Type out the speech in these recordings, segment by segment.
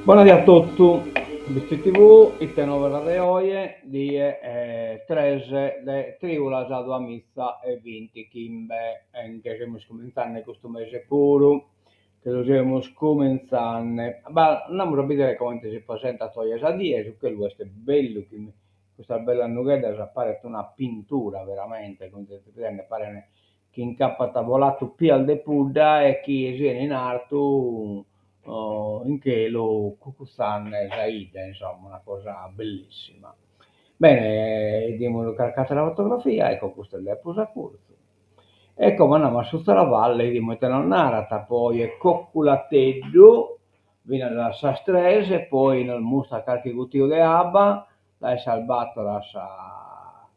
Bona die a totu, Bitzi TV, ite novas de oje, die tres de trìulas duamiza e bintichimbe, e nche semus cumintzande custu mese puru, nche lu semus cumintzande. Bah, andamus a bìdere comente si presentat oje sa die, su chelu est bellu, chin custas bellas nugheddas paret una pintura veramente, comente si bidende paret chi nch'apat boladu pias de pudda e chi sian in artu in chelu cucutzande sa 'idda, insomma, una cosa bellissima. Bene, 'idimus carchi atera fotografia, ecco custa est dae prus a curtzu. E como andamus a su Serravalle e 'idimus ite nos narat, poi Coculateddu finas a sas tres e poi nos mustrat carchi gutiu de abba dae sas bator a sa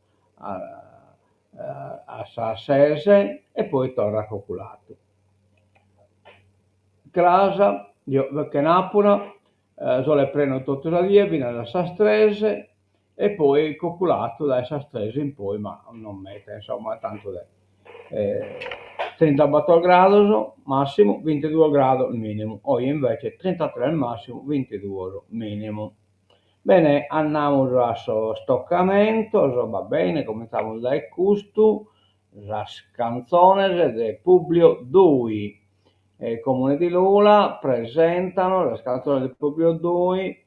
a sas ses e poi torrat Coculatu. Cras, chenàpura, sole prenu totu sa die finas a sas tres e poi Coculatu dae sas tres in poi, ma non meda, insomma, tantu de trintabator grados massimu, bintiduos grados minimu, oe invece trintatres massimu, bintiduos minimu. Bene, andamus a sos tocamentos, va bene, comintzamus dae custu, sas cantzones de Publio Dui. Comune di Lula presentano sas cantzones de Publio Dui,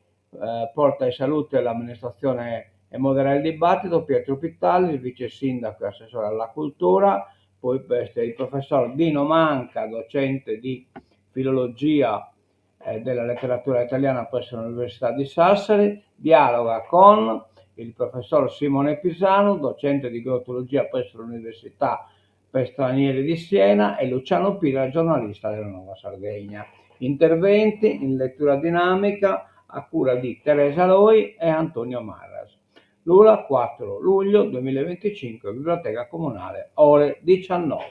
porta i saluti all'amministrazione e modera il dibattito Pietro Pittalis, vice sindaco e assessore alla cultura, poi b'est il professor Dino Manca, docente di filologia della letteratura italiana presso l'Università di Sassari, dialoga con il professor Simone Pisanu, docente di glottologia presso l'Università per Stranieri di Siena e Luciano Pira, giornalista della Nuova Sardegna. Interventi in lettura dinamica a cura di Teresa Loi e Antonio Marras. Lula, 4 luglio 2025, Biblioteca Comunale, ore 19.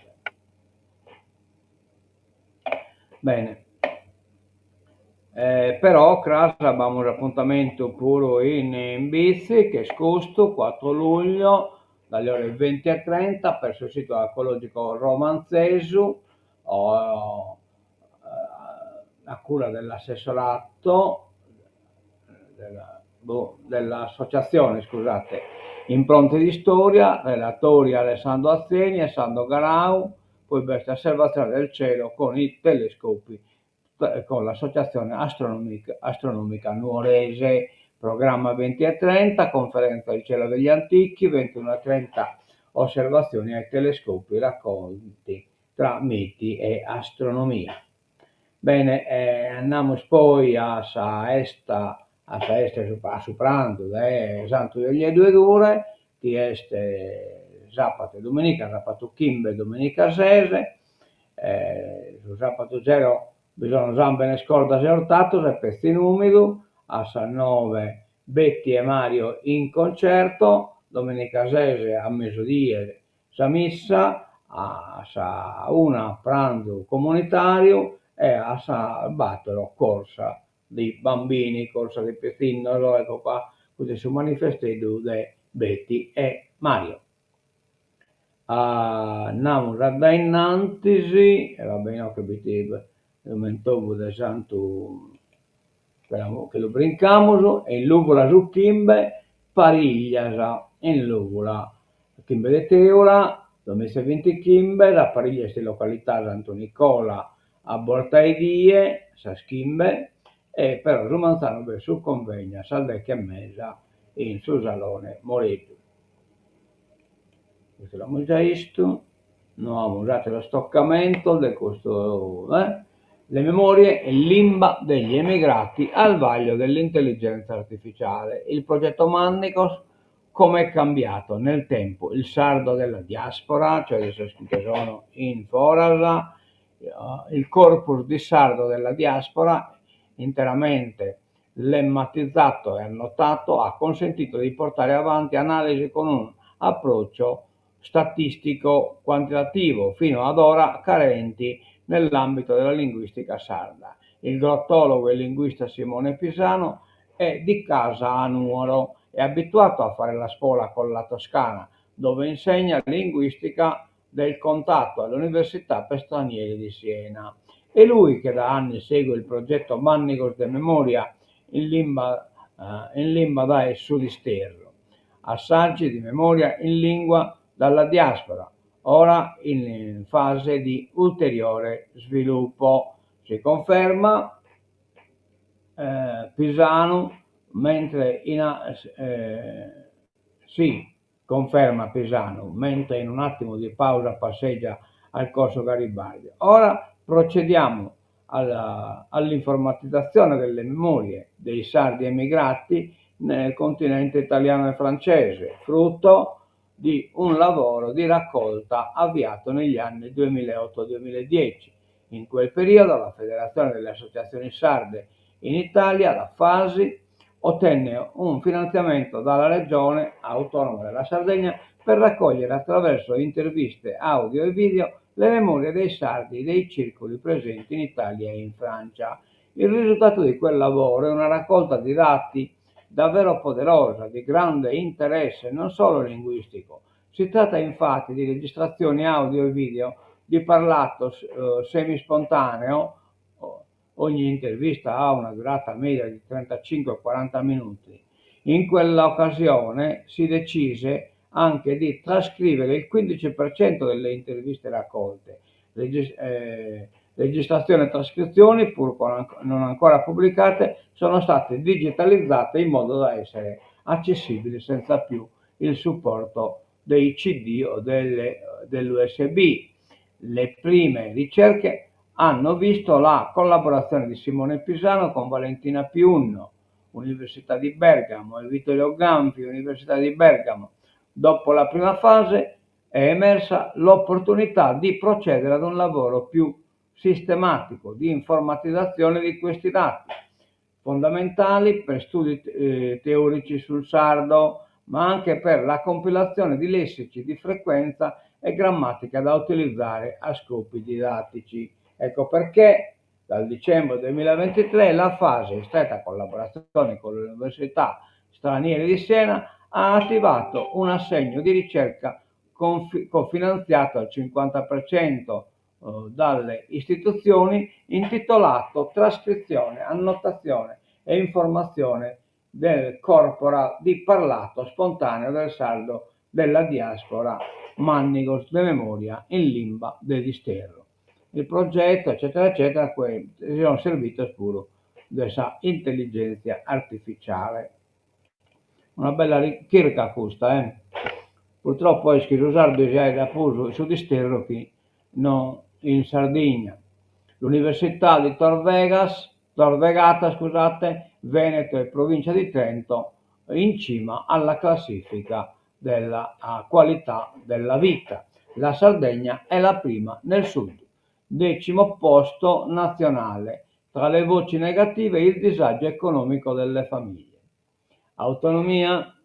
Bene. Eh, però cras b'amus apuntamentu puru in in Bitzi, ch'est custu, 4 luglio, dalle ore 20 e 30, presso il sito archeologico Romantzesu, a cura dell'assessorato della, boh, dell'associazione, scusate, Impronte di Storia, relatori Alessandro Atzeni e Sandro Garau, poi b'est osservazione del cielo con i telescopi con l'associazione astronomica, astronomica nuorese, programma 20 e 30, conferenza Il cielo degli antichi, 21 e 30 osservazioni ai telescopi, racconti tra miti e astronomia. Bene, eh, andamus poi a sa 'esta, a sa 'esta a su pranzu de Santu Julieddu 'e Dure, chi est sapatu e dominica, sapatu chimbe e dominica ses, eh, su sapatu sero bi sono sambenes, cordas e ortatos e petzi in umidu, a sas noe Betty e Mario in concerto, dominica ses a mesudie sa missa, a sa una pranzu comunitàriu e a sas bator corsa di bambini, corsa de pitzinnos, ecco qua, custu est su manifesteddu de Betty e Mario. Andamus a dae innantis, e va bene inoghe b'est su mentovu de Santu che lu brincamus, e in Lùvula su chimbe, Pariglias in Lùvula, chimbe de trìula, duamiza e bintichimbe, sa pariglia est in località Santu Nicola a bortaedie, sas chimbe, e però su manzanu b'est su convegno a sas deghe e mesa in su salone Moreddu. Custu l'amus già 'istu, no amus àteros tocamentos de custu eh. Le memorie in limba degli emigrati al vaglio dell'intelligenza artificiale. Il progetto Mandigos come è cambiato nel tempo il sardo della diaspora, cioè de sos chi nche sono in foras, il corpus di sardo della diaspora interamente lemmatizzato e annotato ha consentito di portare avanti analisi con un approccio statistico quantitativo fino ad ora carenti nell'ambito della linguistica sarda. Il glottologo e linguista Simone Pisano è di casa a Nuoro, è abituato a fare la spola con la Toscana, dove insegna linguistica del contatto all'Università per Stranieri di Siena. È lui che da anni segue il progetto Mandigos de Memoria. in limba in limba dae su disterru. Assaggi di memoria in lingua dalla diaspora, ora in fase di ulteriore sviluppo. Si conferma Pisanu mentre in si conferma Pisanu mentre in un attimo di pausa passeggia al Corso Garibaldi. Ora procediamo all'informatizzazione delle memorie dei sardi emigrati nel continente italiano e francese, frutto di un lavoro di raccolta avviato negli anni 2008-2010. In quel periodo la Federazione delle Associazioni Sarde in Italia, la FASI, ottenne un finanziamento dalla Regione Autonoma della Sardegna per raccogliere attraverso interviste audio e video le memorie dei sardi dei circoli presenti in Italia e in Francia. Il risultato di quel lavoro è una raccolta di dati davvero poderosa, di grande interesse non solo linguistico. Si tratta infatti di registrazioni audio e video di parlato semispontaneo, ogni intervista ha una durata media di 35-40 minuti. In quell'occasione si decise anche di trascrivere il 15% delle interviste raccolte. Registrazioni e trascrizioni, pur non ancora pubblicate, sono state digitalizzate in modo da essere accessibili senza più il supporto dei CD o dell'USB. Le prime ricerche hanno visto la collaborazione di Simone Pisano con Valentina Piunno, Università di Bergamo, e Vittorio Ganfi, Università di Bergamo. Dopo la prima fase è emersa l'opportunità di procedere ad un lavoro più sistematico di informatizzazione di questi dati, fondamentali per studi teorici sul sardo, ma anche per la compilazione di lessici di frequenza e grammatica da utilizzare a scopi didattici. Ecco perché dal dicembre 2023 la FASI, in stretta collaborazione con l'Università Stranieri di Siena, ha attivato un assegno di ricerca cofinanziato al 50% dalle istituzioni, intitolato Trascrizione, annotazione e informazione del corpora di parlato spontaneo del sardo della diaspora Mannigos de memoria in limba de disterro. Il progetto, eccetera, eccetera, si sono servitos puru de sa intelligèntzia artificiale. Una bella chirca custa, eh. Purtroppo est chi su sardu si 'aeddat prus in su disterru chi no in Sardigna. L'Università di Tor Vegas, Tor Vergata, scusate, Veneto e provincia di Trento in cima alla classifica della qualità della vita. La Sardegna è la prima nel sud, decimo posto nazionale. Tra le voci negative il disagio economico delle famiglie. Autonomia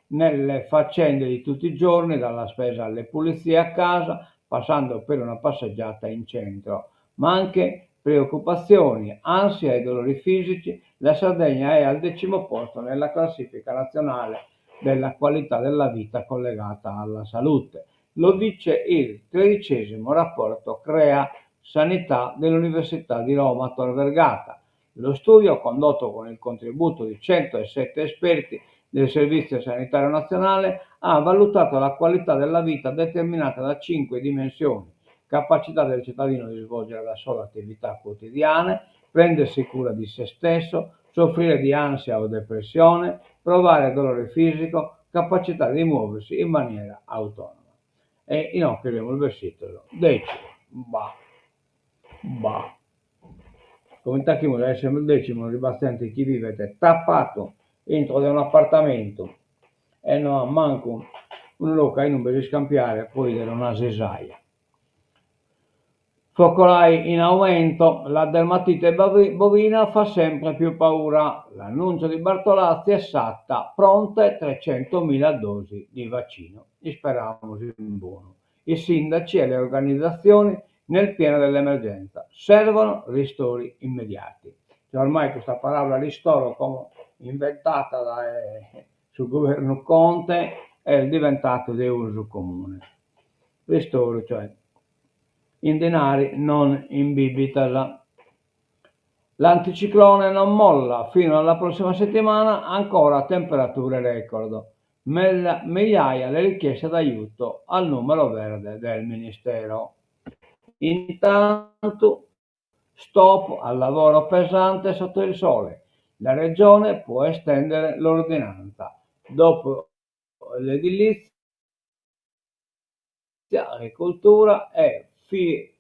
nelle faccende di tutti i giorni, dalla spesa alle pulizie a casa, passando per una passeggiata in centro, ma anche preoccupazioni, ansia e dolori fisici. La Sardegna è al 10° posto nella classifica nazionale della qualità della vita collegata alla salute. Lo dice il 13° rapporto Crea Sanità dell'Università di Roma Tor Vergata. Lo studio, condotto con il contributo di 107 esperti del Servizio Sanitario Nazionale, ha valutato la qualità della vita determinata da 5 dimensioni: capacità del cittadino di svolgere da solo attività quotidiane, prendersi cura di se stesso, soffrire di ansia o depressione, provare dolore fisico, capacità di muoversi in maniera autonoma. E inoghe semus bessidos decimos, bah, bah. Comente 'aghimus a esser decimos si b'at zente chi vivet tapadu intro de un'apartamentu e no at mancu unu logu a inube s'iscampiare po 'idere una sisaja. Focolai in aumento, la dermatite bovina fa sempre più paura. L'annuncio di Bartolazzi e Satta, pronte 300.000 dosi di vaccino. Isperamus in bonu. I sindaci e le organizzazioni nel pieno dell'emergenza. Servono ristori immediati. Cioè ormai custa paràula ristoro como inventata dae su guvernu Conte est diventata de usu comune. Ristoru cioè in dinari non in bibitas. L'anticiclone non molla, fino alla prossima settimana ancora temperature record. Migliaia le richieste d'aiuto al numero verde del Ministero. Intanto stop al lavoro pesante sotto il sole. La Regione può estendere l'ordinanza. Dopo l'edilizia, agricoltura e fi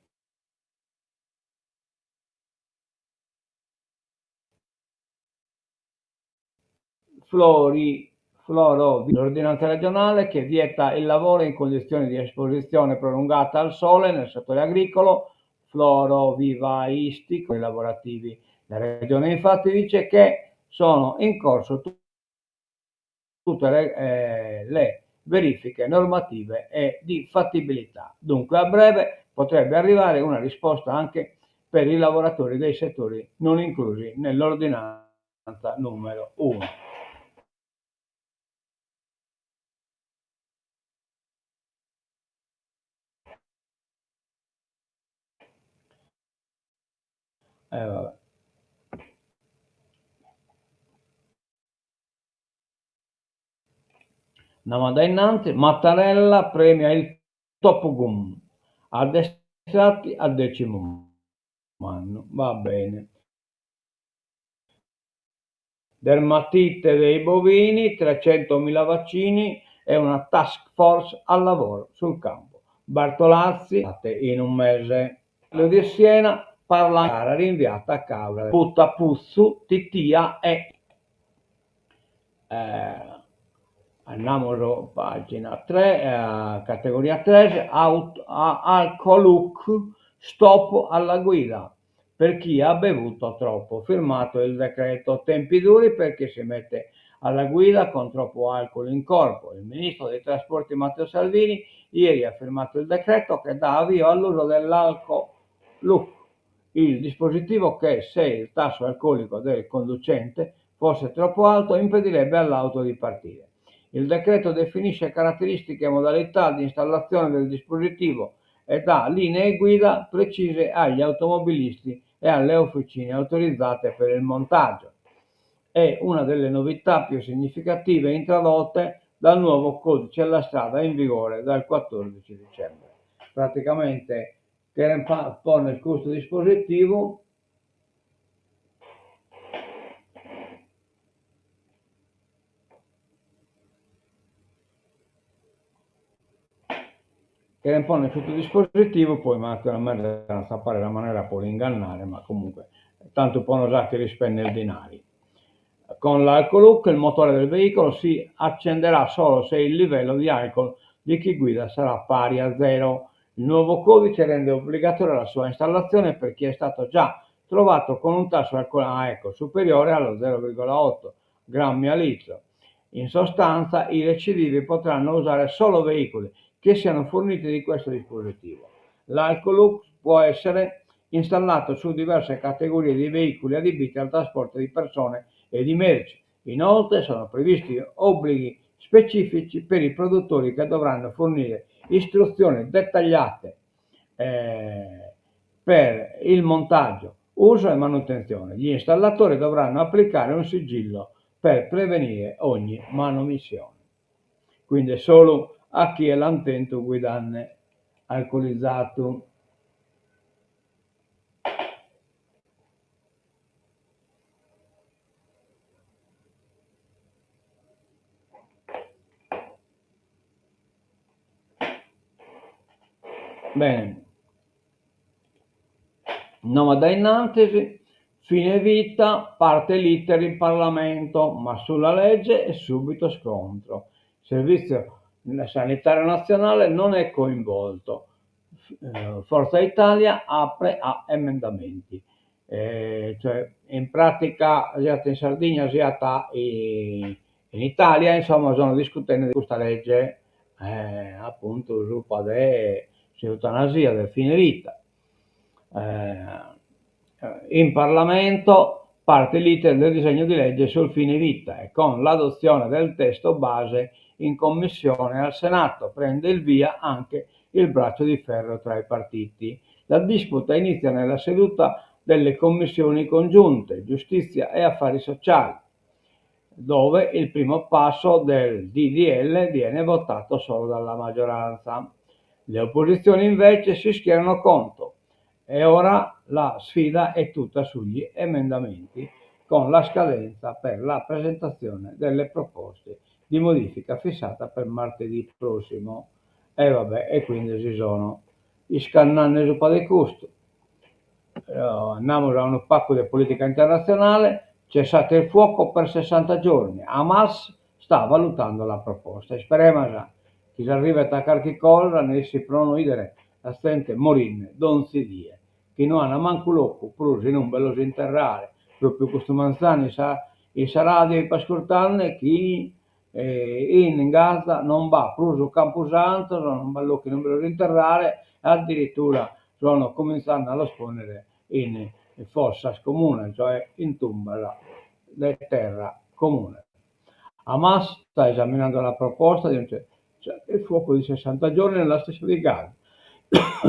Flori, floro, l'ordinanza regionale che vieta il lavoro in condizioni di esposizione prolungata al sole nel settore agricolo, florovivaistico e lavorativi. La regione infatti dice che sono in corso tutte le, eh, le verifiche normative e di fattibilità. Dunque a breve potrebbe arrivare una risposta anche per i lavoratori dei settori non inclusi nell'ordinanza numero 1. Eh, vabbè. Andiamo da innanzi. Mattarella premia il Top Gun, addestrati a Decimomannu. Va bene. Dermatite dei bovini, 300.000 vaccini e una task force al lavoro sul campo. Bartolazzi in un mese. Lo di Siena parla gara rinviata a causa Putta Putzu, Titia e eh, andiamo pagina 3, eh, categoria 3, aut, alcolock, stop alla guida per chi ha bevuto troppo. Firmato il decreto tempi duri per chi si mette alla guida con troppo alcol in corpo. Il ministro dei trasporti Matteo Salvini ieri ha firmato il decreto che dà avvio all'uso dell'alcolock, il dispositivo che, se il tasso alcolico del conducente fosse troppo alto, impedirebbe all'auto di partire. Il decreto definisce caratteristiche e modalità di installazione del dispositivo e dà linee guida precise agli automobilisti e alle officine autorizzate per il montaggio. È una delle novità più significative introdotte dal nuovo codice della strada in vigore dal 14 dicembre. Praticamente pone questo dispositivo che pone questo dispositivo, poi naturalmente non sapere la maniera per ingannare, ma comunque tanto può usare che rispende il denari. Con l'alcolock il motore del veicolo si accenderà solo se il livello di alcol di chi guida sarà pari a zero. Il nuovo codice rende obbligatoria la sua installazione per chi è stato già trovato con un tasso alcolico ah, ecco, superiore allo 0,8 grammi a litro. In sostanza, i recidivi potranno usare solo veicoli che siano forniti di questo dispositivo. L'alcolock può essere installato su diverse categorie di veicoli adibiti al trasporto di persone e di merci. Inoltre sono previsti obblighi specifici per i produttori che dovranno fornire istruzioni dettagliate eh, per il montaggio, uso e manutenzione. Gli installatori dovranno applicare un sigillo per prevenire ogni manomissione. Quindi solo a chi è l'antento guidanne alcolizzato. Bene. Nome da innanzi, fine vita, parte l'iter in Parlamento, ma sulla legge è subito scontro. Servizio sanitario nazionale non è coinvolto. Eh, Forza Italia apre a emendamenti. Eh, cioè, in pratica, sia in Sardegna sia in, in Italia, insomma, sono discutendo di questa legge, eh, appunto, su de eutanasia del fine vita. Eh, in Parlamento parte l'iter del disegno di legge sul fine vita e con l'adozione del testo base in commissione al Senato prende il via anche il braccio di ferro tra i partiti. La disputa inizia nella seduta delle Commissioni congiunte Giustizia e Affari Sociali, dove il primo passo del DDL viene votato solo dalla maggioranza. Le opposizioni invece si schierano contro e ora la sfida è tutta sugli emendamenti con la scadenza per la presentazione delle proposte di modifica fissata per martedì prossimo. E vabbè, e quindi si sono iscannande subra de custu. Andamus a unu pagu de politica internatzionale, cessate il fuoco per sessanta giorni, Hamas sta valutando la proposta. Isperemas chi s'arrivet a carchi cosa, nessi pro no 'idere sa zente morinde donzi die, chi no an mancu locu prus in umbe los interrare. Propriu custu manzanu in sa in sa radio ipo ascurtande chi in Gaza non b'at prus campusantos, non b'at locu in umbe los interrare, addirittura sono comintzande a los ponnere in fossas comunes, cioè in tumbas de terra comune. Hamas sta esaminando la proposta di un cessate il fuoco di 60 giorni nella striscia di Gaza,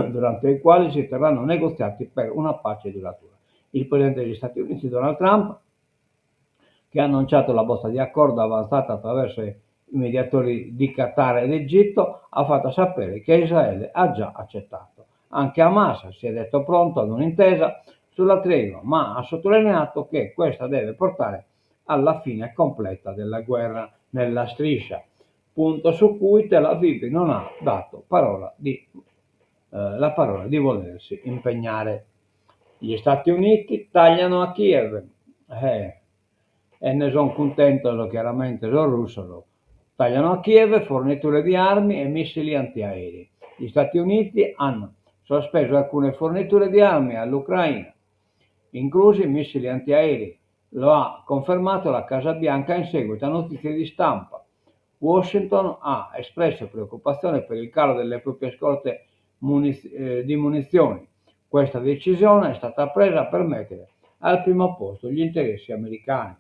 durante i quali si terranno negoziati per una pace duratura. Il presidente degli Stati Uniti Donald Trump, che ha annunciato la bozza di accordo avanzata attraverso i mediatori di Qatar ed Egitto, ha fatto sapere che Israele ha già accettato. Anche Hamas si è detto pronto ad un'intesa sulla tregua, ma ha sottolineato che questa deve portare alla fine completa della guerra nella striscia, punto su cui Tel Aviv non ha dato parola di, eh, la parola di volersi impegnare. Gli Stati Uniti tagliano a Kiev. Eh, e ne sono cuntentos chiaramente sos russos. Tagliano a Kiev forniture di armi e missili antiaerei. Gli Stati Uniti hanno sospeso alcune forniture di armi all'Ucraina, inclusi missili antiaerei. Lo ha confermato la Casa Bianca in seguito a notizie di stampa. Washington ha espresso preoccupazione per il calo delle proprie scorte muniz- di munizioni. Questa decisione è stata presa per mettere al primo posto gli interessi americani.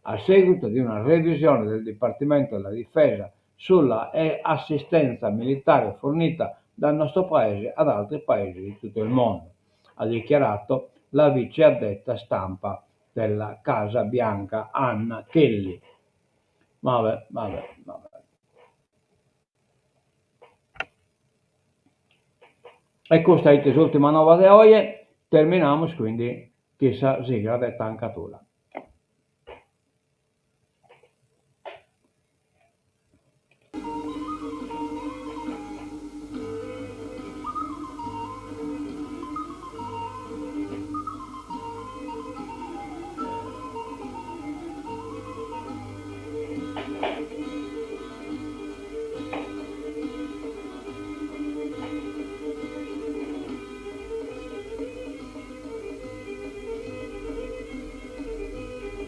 A seguito di una revisione del Dipartimento della Difesa sulla assistenza militare fornita dal nostro paese ad altri paesi di tutto il mondo, ha dichiarato la vice addetta stampa della Casa Bianca Anna Kelly. Vabbè, vabbè, vabbè. E custa est s'ultima nova de oje, terminamus quindi chin sa sigla de Tanca Tula.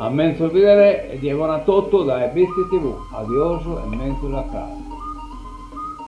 A menzus bidere e die bona a totu dae Bitzi TV. Adiosu e menzus a cras.